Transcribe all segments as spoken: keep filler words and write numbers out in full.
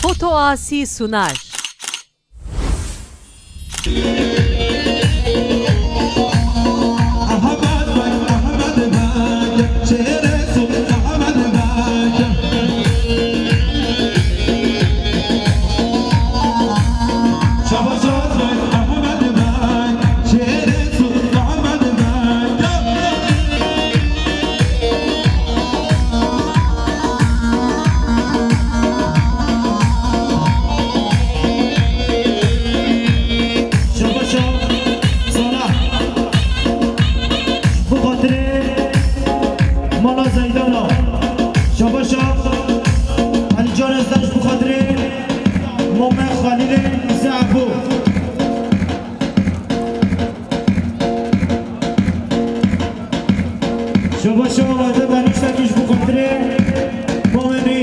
Foto Asi sunar. Şabaşa Sala. Ji bo xatirê mala Zeydana. Şabaşa Elîcan Ezden ji bo xatirê Momek Xalîlê Zeebo. Şabaşa wate benîştekî ji bo xatirê Momenî.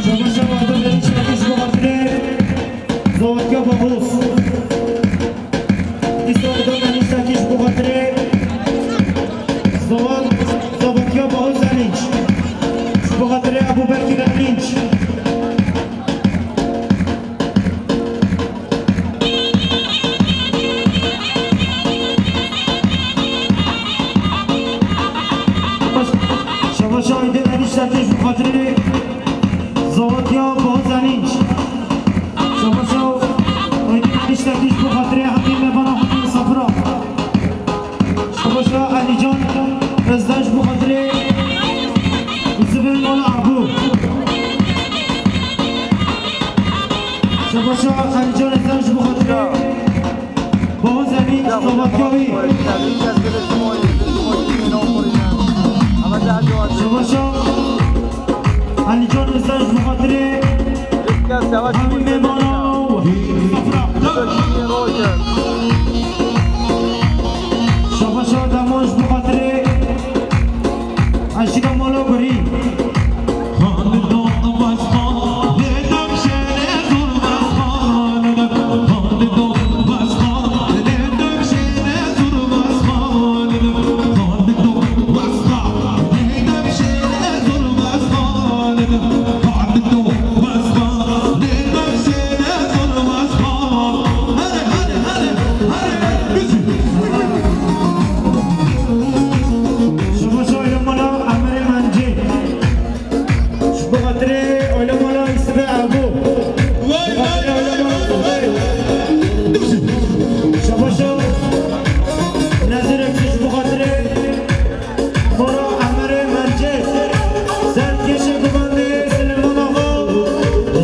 Şabaşa wate benîştekî ji bo xatirê Zawatya Bahoz. Îsra wate benîştekî ji bo xatirê Zawat, Zawatya Bahoz Elinç. Ji bo xatirê Ebubekir Elinç. Şabaşa Aydin Eniştekî ji bo xatirê Zawatya Boz Elinç. Şabaşa Aydin Eniştekî ji bo xatirê Hemî Mevana Hemî Safra. Şabaşa Elîcan Ezden ji bo xatirê Yusufê Mala Abu. Şabaşa Elîcan Ezden ji bo xatirê Boz Elinç, Zavakya wî. Şabaşa Elîcan Ezden ji bo xatirê Hemî Mevana. Şabaşa Demo ji bo xatirê Eşîra Mala Gurî. Şabaşa Alemana Emerê Mencê. Ji bo xatirê Alemana Yusufê Ebo. Ji bo xatirê Alemana Yusufê. Şabaşa Nezirek ji bo xatirê Mara Emerê Mercê, Serkeşê Guvendê Silêman Axa,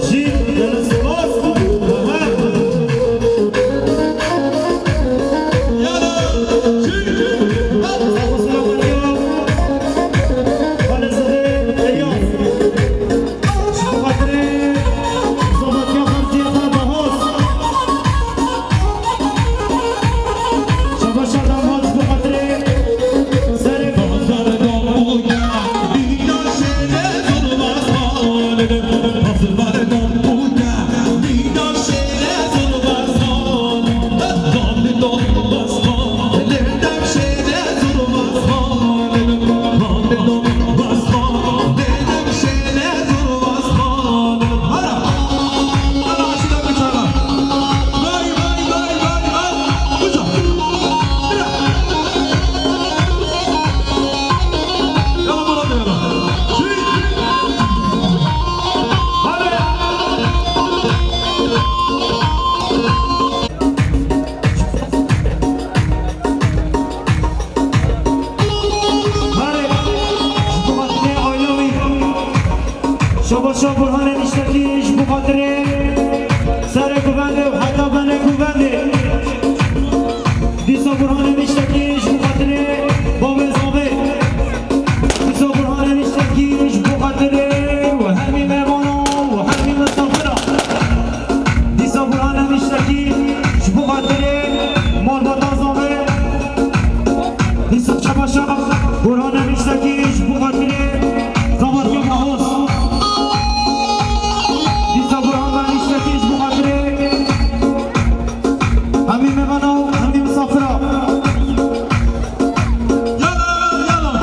jî gelek spas. Selamet ya. Xalê Zixê Eyaz. Ji bo xatirê Zavatiya Xaltiyê xwe Bahoz. Şabaşa damat ji bo xatirê serê Şabaşa Burhan Eniştekî ji bo xatirê serê guvendê û heta benê guvendê. Dîsa Burhan Eniştekî ji bo xatirê bavê zavê. Dîsa Burhan Eniştekî ji bo xatirê û hemî mêvana û hemî misafira. Dîsa Burhan Eniştekî ji bo xatirê malbata zavê. Dîsa Şabaşa Burhan Eniştekî ji bo xatirê Zavatiya Bahoz. Dîsa Burhan Eniştekî ji bo xatirê hemî mêvana û hemî misafira. Yala, yala.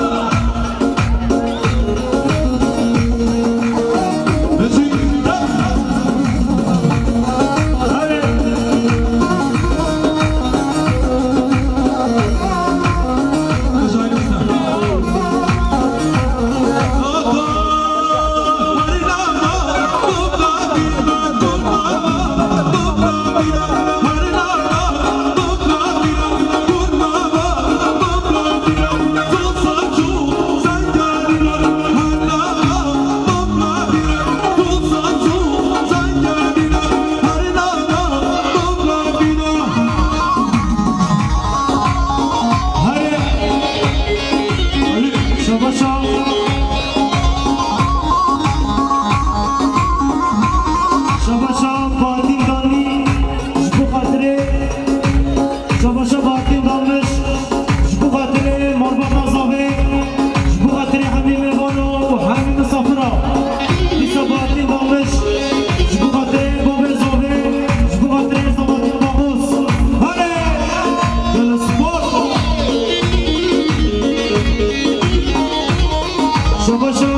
Şabaşa. Şabaşa Fatih Danî, ji bo xatirê Şabaşa Bahattin Dalmıç, ji bo xatirê malbata Zavê, ji bo xatirê hemî mêvano û hemî misafira. Dîsa Bahattin Dalmıç, ji bo xatirê bavê Zavê, ji bo xatirê Zavatî Davos. Hale! Gel spor! Şabaşa,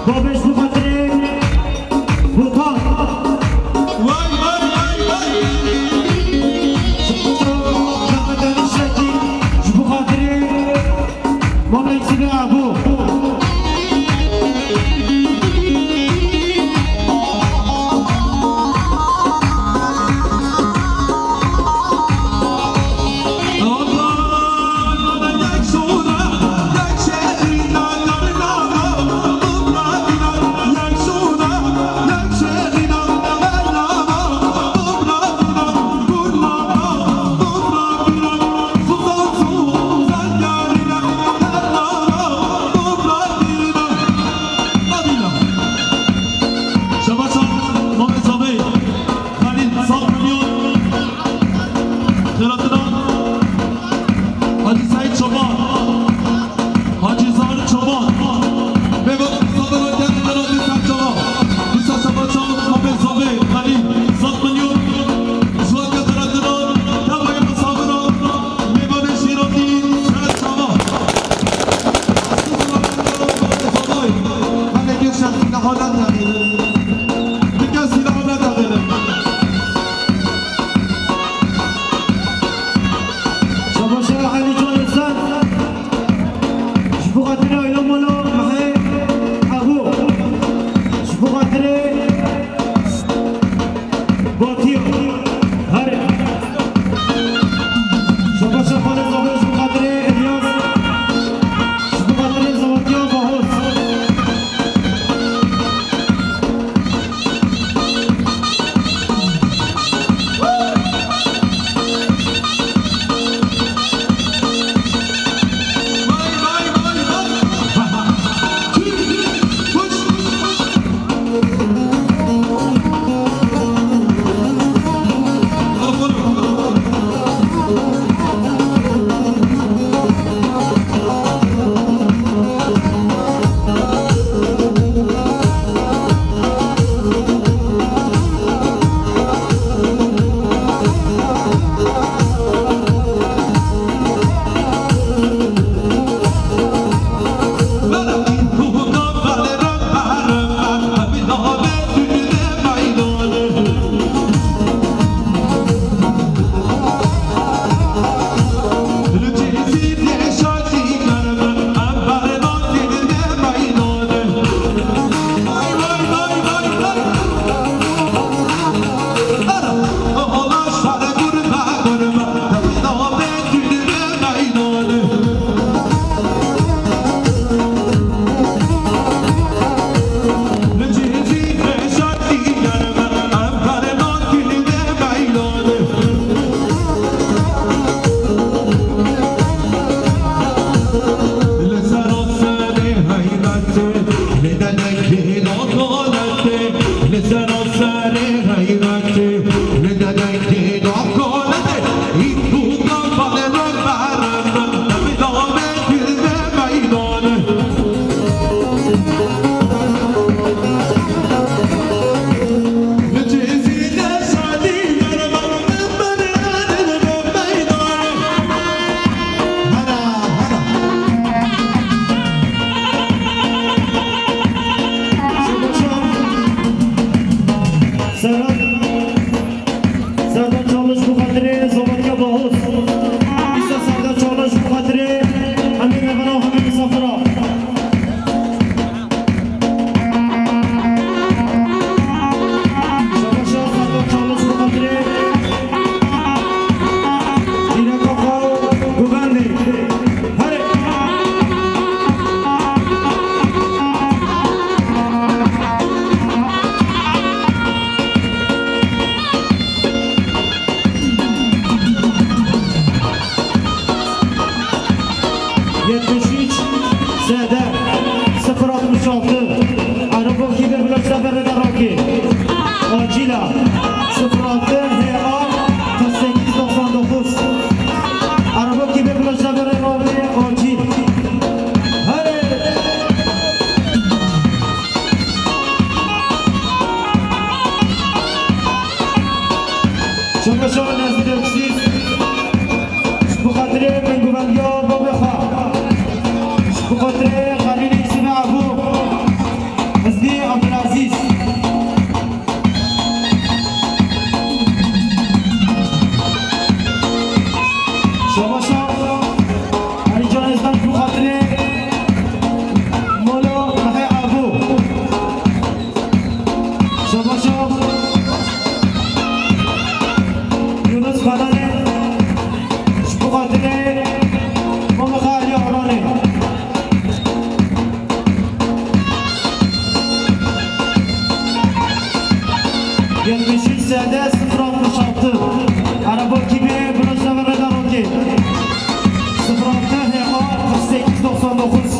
bavê ji bo xatirê Botan. Vay, vay, vay, vay. Ji bo xatirê Mama Eksî ve Abu. Şabaşa Mehmet Zabê, Halil, sağ milyon. Xêratina Hacı Said Çoban, Hacı Zahir Çoban. Mehmet Zabê, gel, gel, gel, sen çava. Dîsa Şabaşa Mehmet Zabê, Halil, sağ milyon. Zuhal, gel, xêratina. Tevayê misafira. Mêvanê şîrotî, ser çava. Hene kes şexsî nehalet nexîrin. Ti kes nehalet nexîrin. Şabaşa Elî Can Özen. Ji bo xatirê aîla mala Mehê Abu. Ji bo xatirê Batiya. Here. Şabaşa xalê Zavê ji bo xatirê Elyas. Ji bo xatirê Zavatiya Bahos. Serhat, Serdar Çağlaş bu xatirê Zavatya Bahos. Îsa Serdar Çağlaş bu xatirê hemî mehmena û hemî misafira. Şabaşa Serdar Çağlaş bu xatirê Dîreka xwe û guvendê. Herê. Sıfır altı H A kırk sekiz doksan dokuz. Araba kibe plajda bere Robê Orçî. Hadi. Şoba şoba Nezî Döksîz. Ji bo xatirê benguvendiya babê xwe. Ji bo xatirê Xelîlê Yusufê Ebû. Hizbî Abdulazîz. Şabaşa Elîcan Ezdan ji bo xatirê Molo Mehê Abu. Şabaşa Yunus Xananê ji bo xatirê Mama Xaliya Aranê. Yetmiş üç S D sıfır altmış altı. Araba kibi Bratislava Reda Roket. Sıfır altı H A kırk sekiz doksan dokuz.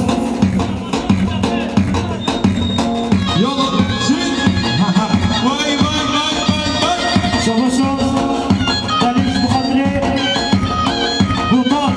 Yola, şey. Vay, vay, vay, vay, vay. Şabaş ol. Daliş bu xatirê Sultan.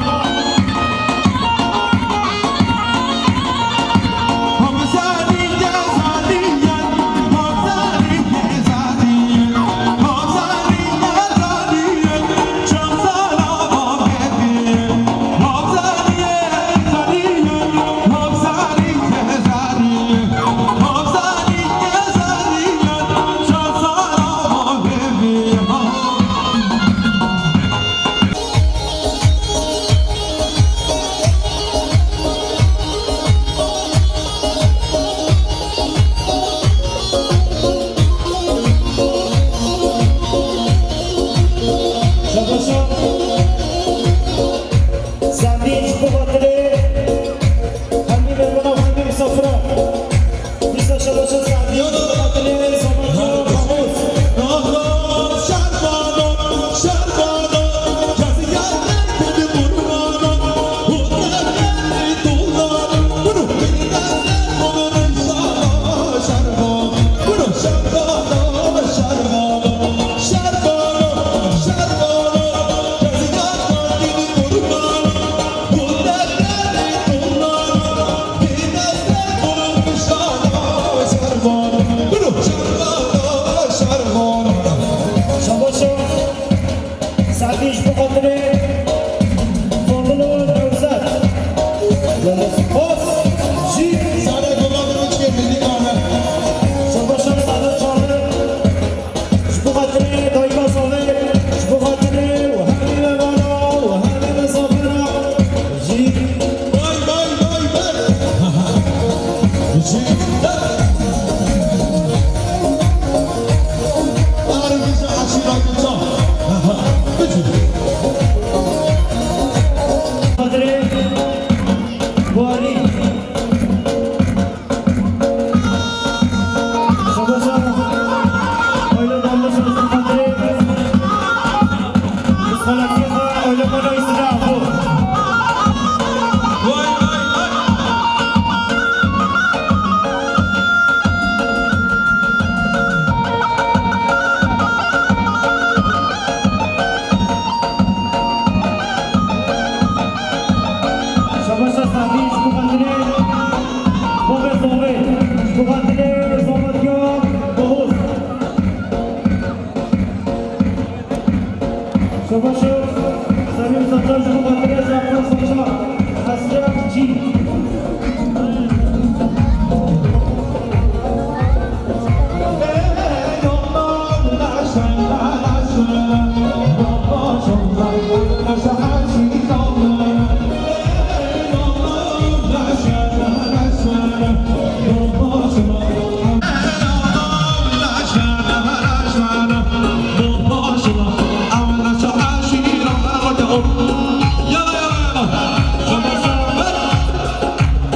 Şabaşa Sandî ji bo xatirê hemî mêmûna û hemî misafira. Dîsa şabaşa Sandî ji bo xatirê Zomatiya Xamûs. Şabaşa Sadî ji bo xatirê Fadil û Newzat. Xos jî. Sare Gullar Roçkê milli kahve. Şabaşa Sare Çağrı. Ji bo xatirê dayika Savê, ji bo xatirê û hemî mehmana û hemî misafira jî. Vay, vay, vay, vay. Jî. Arimize aşîra Gulcan. Bitir. Xatirê Buharî. Şabaşa Sadî ji bo xatirê Bobê Zovê, ji bo xatirê Zovetiya Boğuz. Şabaşa Samîm Saçar ji bo xatirê Zafran Saçar, Hesret Cî.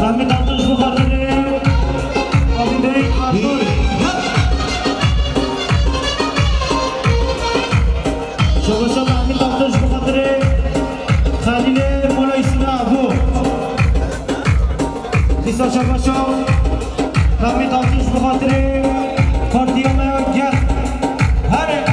Rahmet Altınç bu xatirê Abî Bey Artur. Şabaşa Rahmet Altınç bu xatirê Xalîlê Mola Îsina Abu. Dîsa şabaşa Rahmet Altınç bu xatirê partiya me ya gel. Here.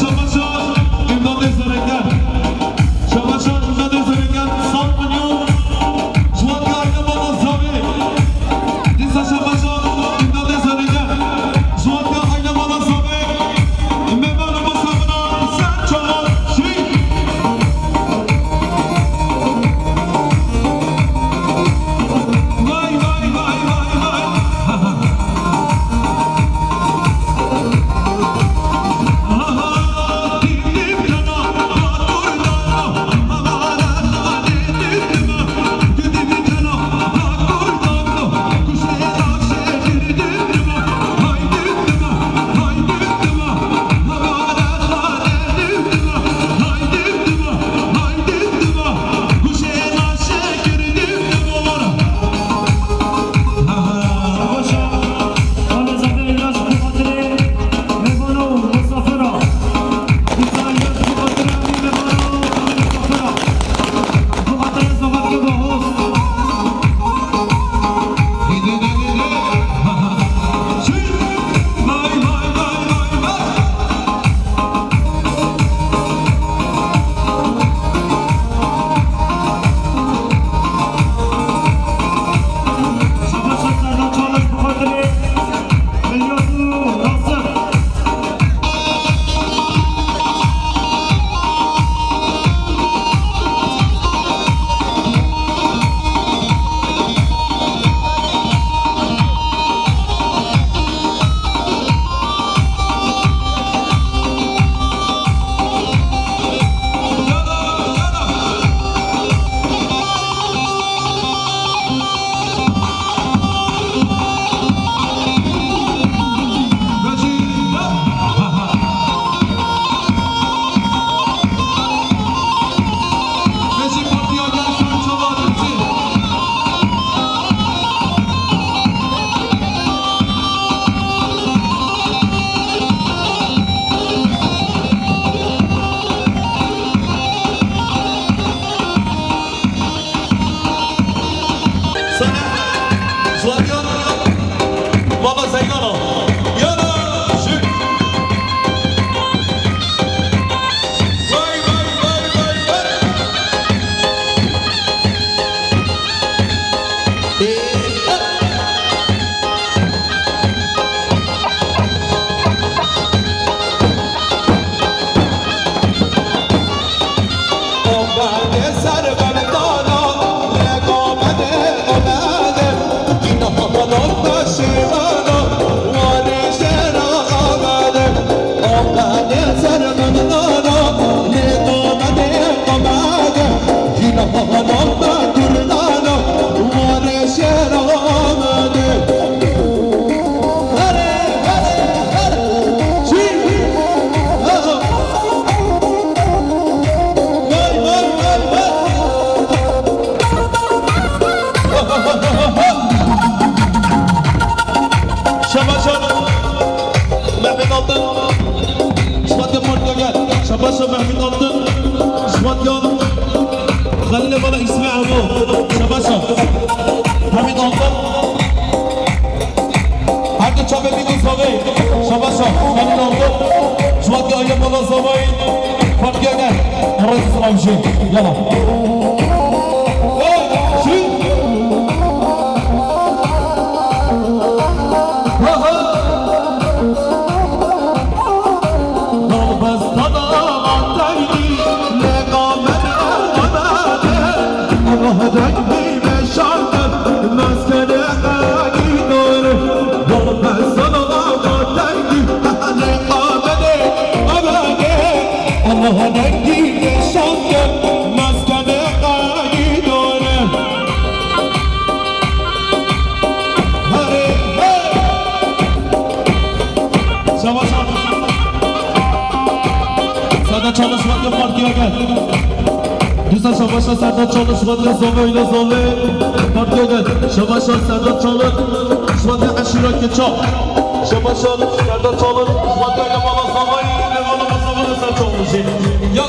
Şabaşa îmdadê sereke. Şabaşa îmdadê sereke. Sed milyon. Ji wan diyar ke mala Zavê. Dîsa şabaşa îmdadê sereke. Ji wan diyar ke mala Zavê. Mêvan û misafira ser çawa şî. Vay, vay, vay, vay, vay. Sane, Zwaryan, Mama Zeynana. Yana, şut. Vay, vay, vay, vay, vay. Şabaşa Mehmet Altın. Şabaşa Mehmet Altın. Şabaşa Xelîlê Bala Îsmaîl Emo. Şabaşa Mehmet Altın. Her du çavê bî ku zavê. Şabaşa Xelîl Altın. Şabaşa Mehmet Altın. Partiya ne? Rêz Avcı. Yala. Şabaş. Sada çalışmak yok partiye gel. Şabaşa Serdar Çalış, Fatih Zove ile Zove. Partiye gel. Şabaşa Serdar Çalış, Fatih Aşira Keçal. Şabaşa Serdar Çalış, Fatih ile Bala Zove. Ve Bala Zove ile Serdar Çalış. Ya.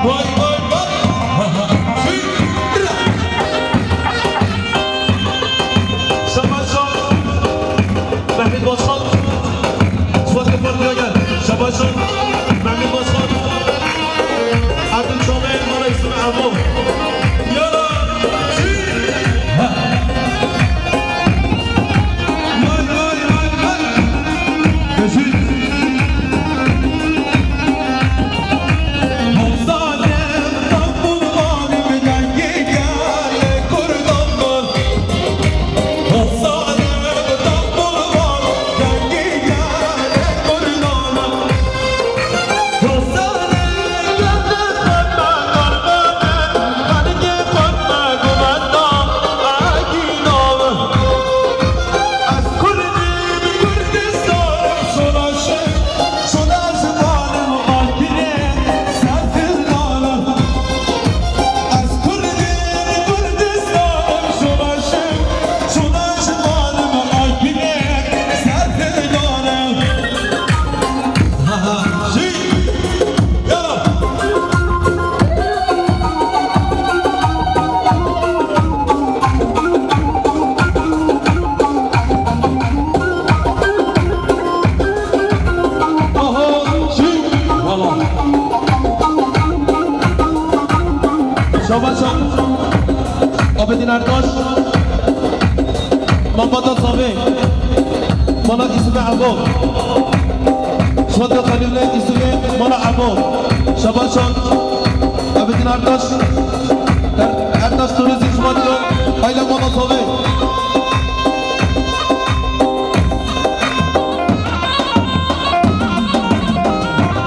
Vay, vay, vay. Şabaşa. Mehmet Başkan. Şubat Yapan Güler. Şabaşan. Mehmet Başkan. Abdül Çağlayan. Bana isim Emo. Yara. Vay, vay, vay, vay. Gözü. Şabaşan. Abedin Ertaş. Mamada Zave. Mala Îsmê Ebo. Şubat Xelîle Îsmê Mala Ebo. Şabaşan. Abedin Ertaş. Er-, Ertaş Turizm Şubat. Aile Mala Zave.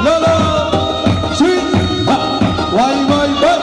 La la, şuy, ha, vay, vay, vay.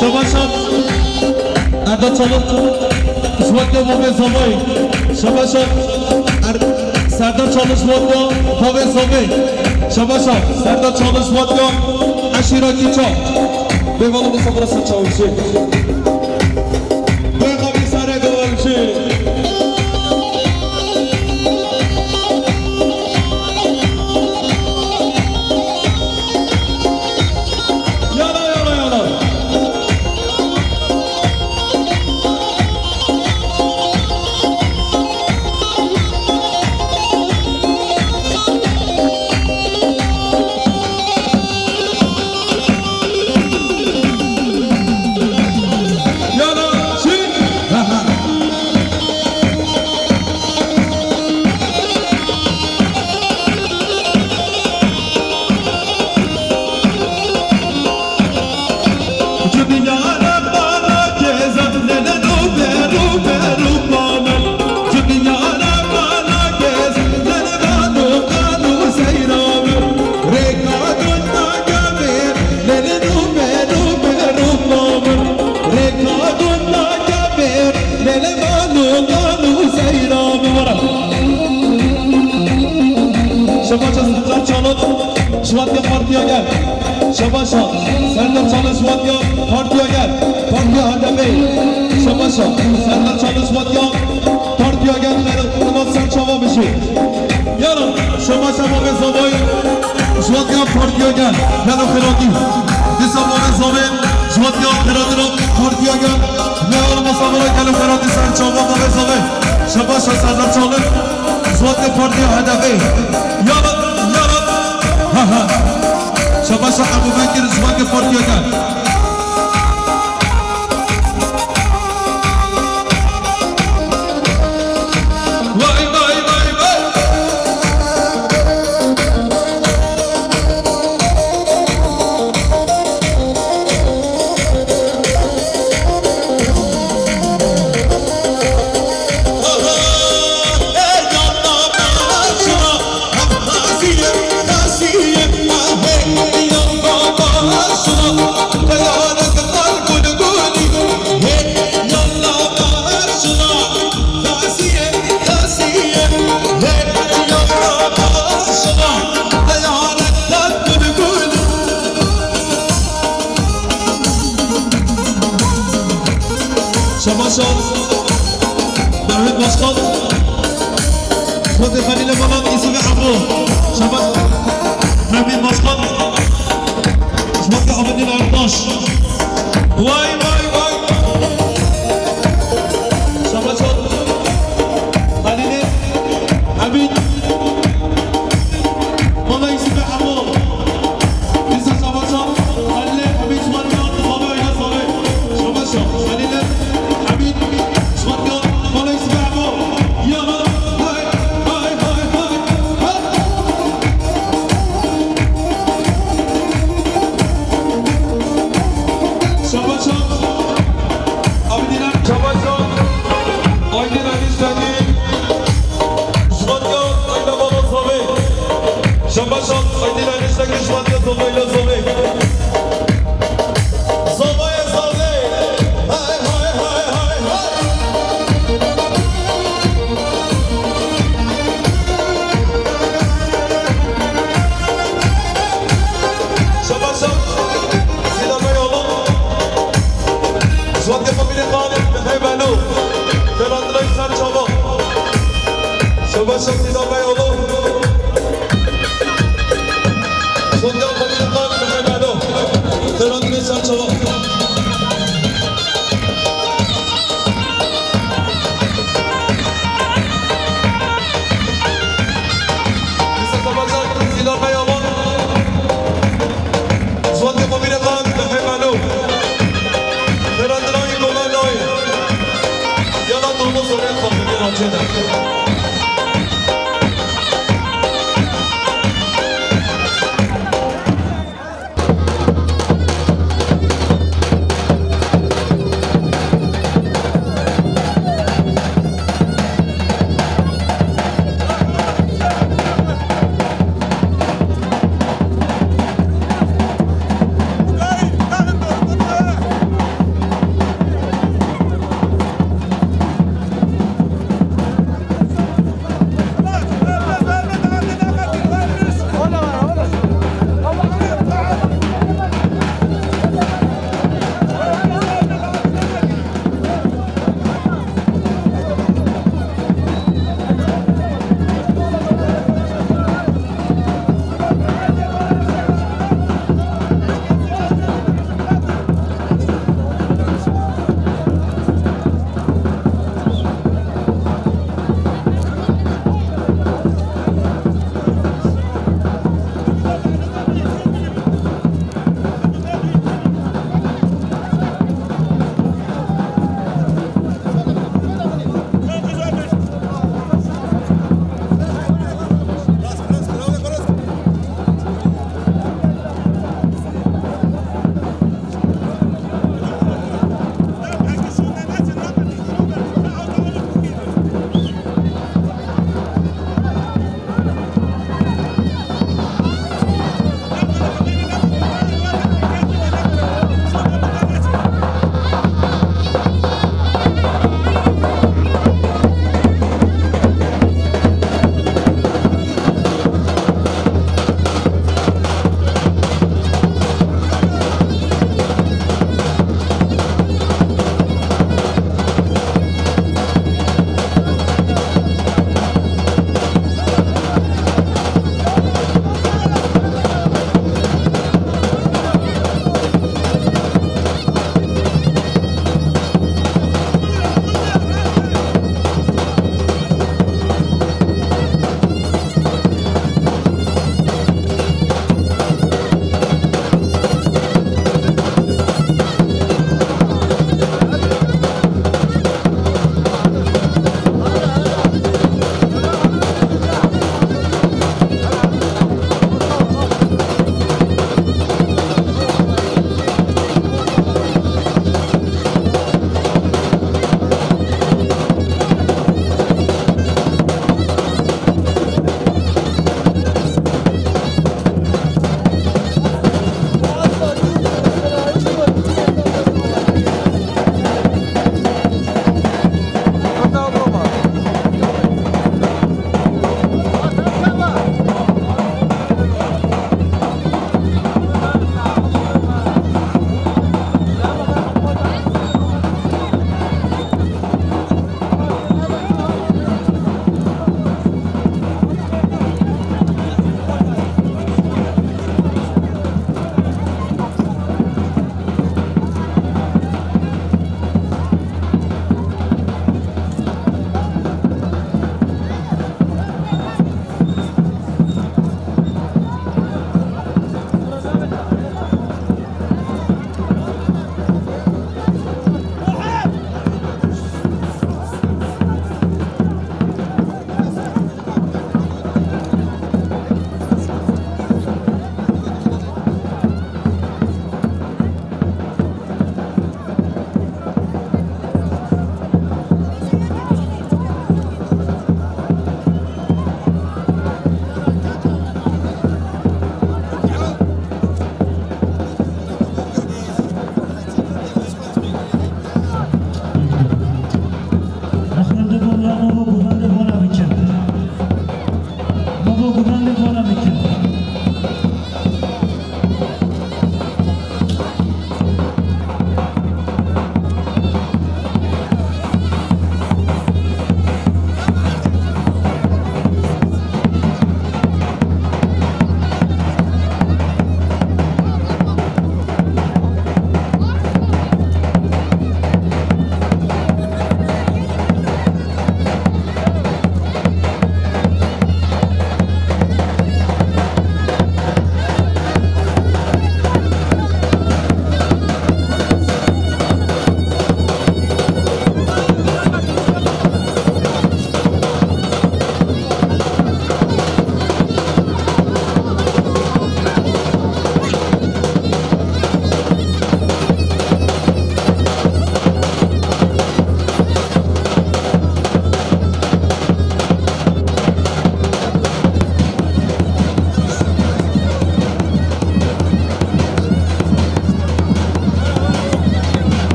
Şabaşan Erda Çalık, Suatya Bobê Zavayê. Şabaşan Er-, Serdar Çalık, Suatya Bobê Zavayê. Şabaşan Serdar Çalık, Suatya Eşîra Kîça. Bêvalı Musa Burası Çavuşu. Bêvalı Sare Çavuşu. Yala, yala, yala. Yala, şi. Şabaşa Serdar Çalık, Şubatya Partiya gel. Şabaşa Serdar Çalık, Şubatya Partiya gel. Partiya H D P. Şabaşa Serdar Çalık, Şubatya Partiya gel. Xeyr, Xeyr, ser çava bişi. Yaro, şema şema ve zavayı, Juatya partiya gel, gel o xeratî. Disa ma ve zavên, Juatya xeratî ro partiya gel. Ne olmasa vara gel o xeratî ser çava ma ve zavên. Şema şema Serdar Çalık, Juatya partiya hedefi. Yaro, yaro, ha ha. Şema şema Ebu Bekir, Juatya partiya gel. Vay, vay, vay, vay. Şabaş ol. Mehmet Başkan. Hadi Halil'e falan ismi Abu. Şabaş. Mehmet Başkan. Şubat Abidin Ertaş. Vay, vay, vay. Şabaş ol. Halil'e. Hamid. Valla ismi Abu. Disa şabaş ol. Halil'e. Hamid. Şubat. Şabaş ol. Halil'e. Hamid. Şubat. Valla ismi Abu. Ya, valla. Hay, hay, hay, hay. Şabaş ol. Abidin. Şabaş ol. Aydın Ali Şengil. Şubat ya, Aydın Baba Sabi. Şabaş ol. Aydın Ali Şengil. Şubat ya, Sabi ile Sabi. Sabi, Sabi. Hay, hay, hay, hay, hay. Şabaş ol. Sîda Bey oğlum. Şubat ya, Sabi ile Sabi. Hey, Beno. Ferhat Reis, sen çabuk. Şabaş ol, Sîda Bey oğlum. Şubat ya, Sabi ile Sabi. Hey, Beno. Ferhat Reis, sen çabuk. Disa şabaş ol, Sîda Bey oğlum. Şubat ya, Sabi ile Sabi. Hey, Beno. Ferhat Reis, Golan Reis. Yala, Thomas, oraya kalkın, yala, Ceyda.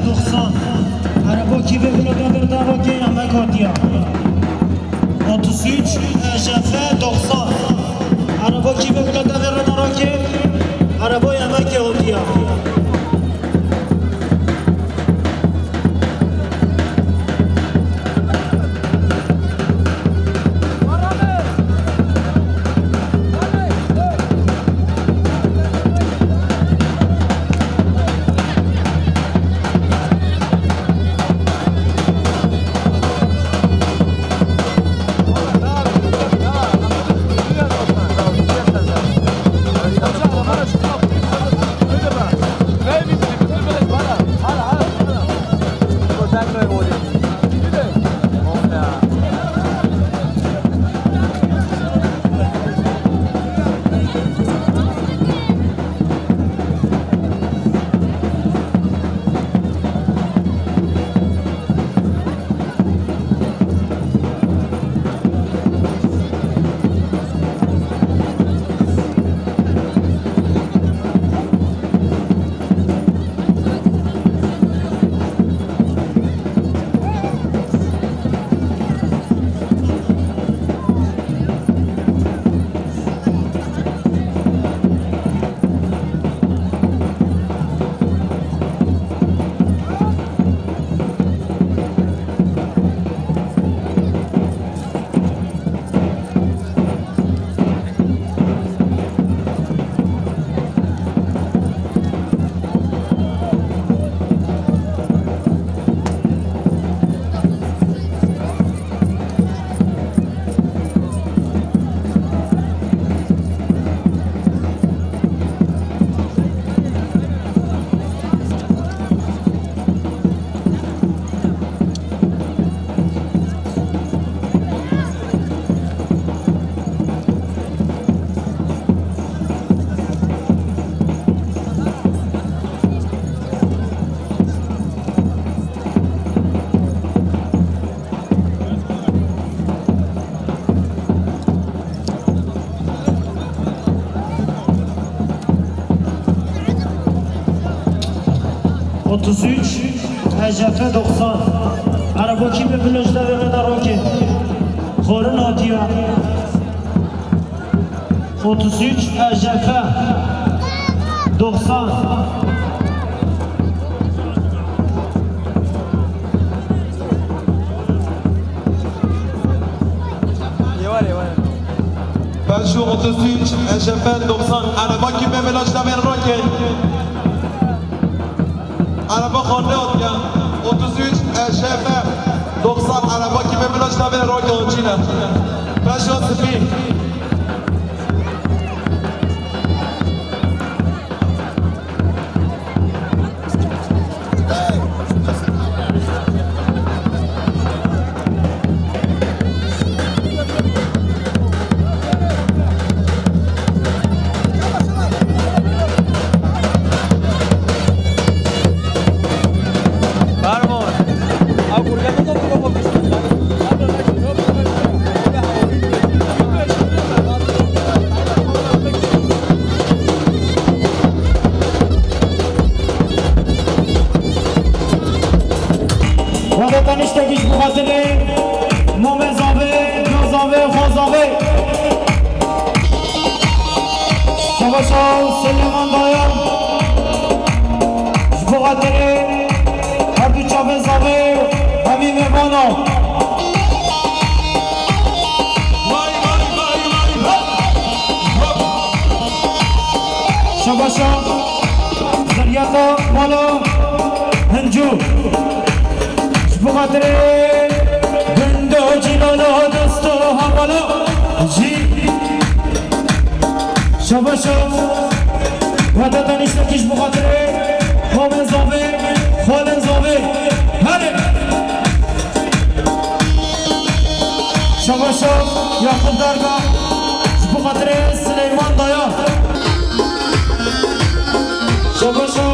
Doksan. Araba kî vê bila devir da rokê, emek hatiya. Otuz üç E J F doksan. Araba kî vê bila devir da rokê, araba emek hatiya. Otuz üç E J F doksan. Araba kî bi plajda ve da roke. Xorun hatiya. Otuz üç E J F doksan. Peugeot otuz üç E J F doksan. Araba kî bi plajda ve roke. Araba xwe neotiye. Otuz üç E J F doksan araba kî bi plajda ve roke oncîne. Peugeot spî. Weke teniştekî ji bo xatirê Mamê Zavê, Dil Zavê, Xal Zavê. Şebaşa Silêman Dayan. Ji bo xatirê her du çavê Zavê, hemî mêvana. Şebaşa Zeryata Mala Hincû. Ji bo xatirê Gundo Cîlala dosto hevala jî. Şebaşa. Wata teniştekî ji bo xatirê Mamê Zavê, Xalê Zavê. Herê. Şebaşa Yakup Darga ji bo xatirê Sileyman Dayan. Şebaşa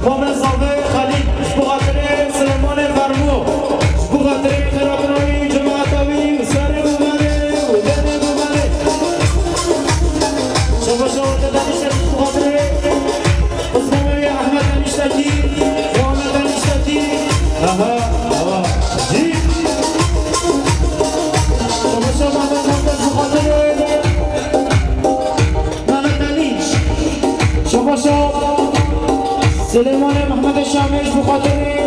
Mamê Zavê Xelîl ji bo xatirê Sileymanê Fermo. Ji bo xatirê xirabinayî cemaeta wî, misyarê bû malê û denê bû malê. Şebaşa Wata teniştekî ji bo xatirê Osmanê Ehmed teniştekî, Muhammed teniştekî. Xatirê